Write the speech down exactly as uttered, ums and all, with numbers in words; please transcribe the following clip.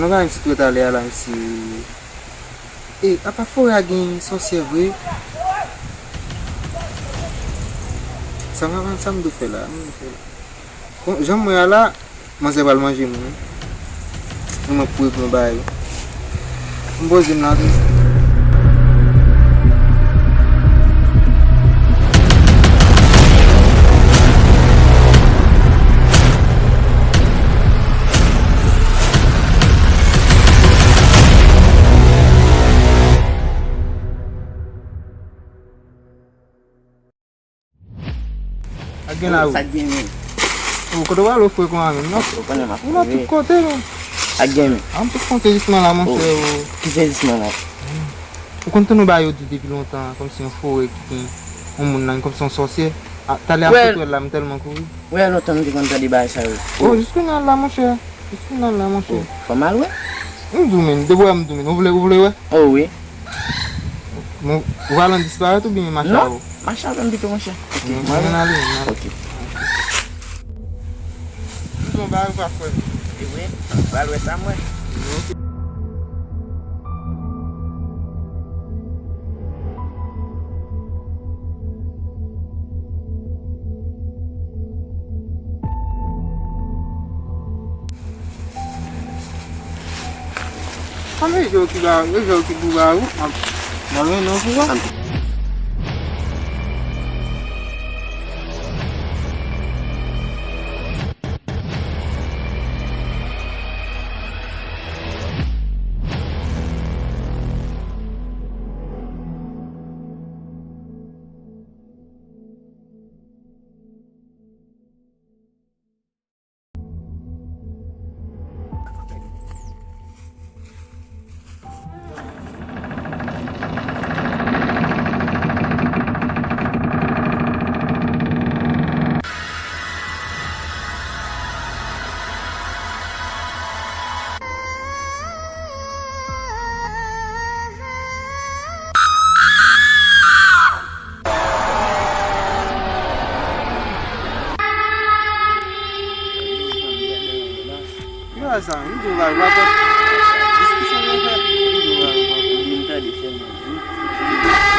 Mwen pa menm si twò talè a la, mesye. E, apa forè a gen sòsyè vre? Sa m, sa m dwe fè la? Sa m dwe fè la? Bon, jan m wè a la, manzè pral manje m, wi. Mwen pou regle yon bagay. M poze m la tou. Ak gen la, wi. Sa k gen, men? O, kote w ale, frè, konsa menm, non? Ou konnen m ap... Ou nan tout kote, men. Ak gen, men. A, m tout konte jisman la, monchè, o. Ki sezisman la? Ou konn tande yon bagay yo di depi lontan, kòmsi yon forè ki gen yon moun nan, kòmsi yon sòsyè. A, talè a sot wè l la, m tèlman kouri. Wè, lontan m te konn tande bagay sa yo. O, jis kounye a la, monchè. Jis kounye a la, monchè. O, fò m al wè? M di w, men, depi w wè m di w, men, ou vle, ou vle wè? O, wi. Bon, ou pral disparèt oubyen mache avè w? Non, mache avè m pito, monchè. Ok, mwen menm ale, mwen ale. Ok. M di w bagay ou pa kwè. E vre? Ou pral wè sa, mwen. Ok. Kòm e jwe ki ba, e jwe ki pou ba ou, m ap, m ap mennen w pou wè. Ki bagay sa? M di w bagay, w ap diskisyon nou fè. M di w bagay, w ap vin tande sèlman.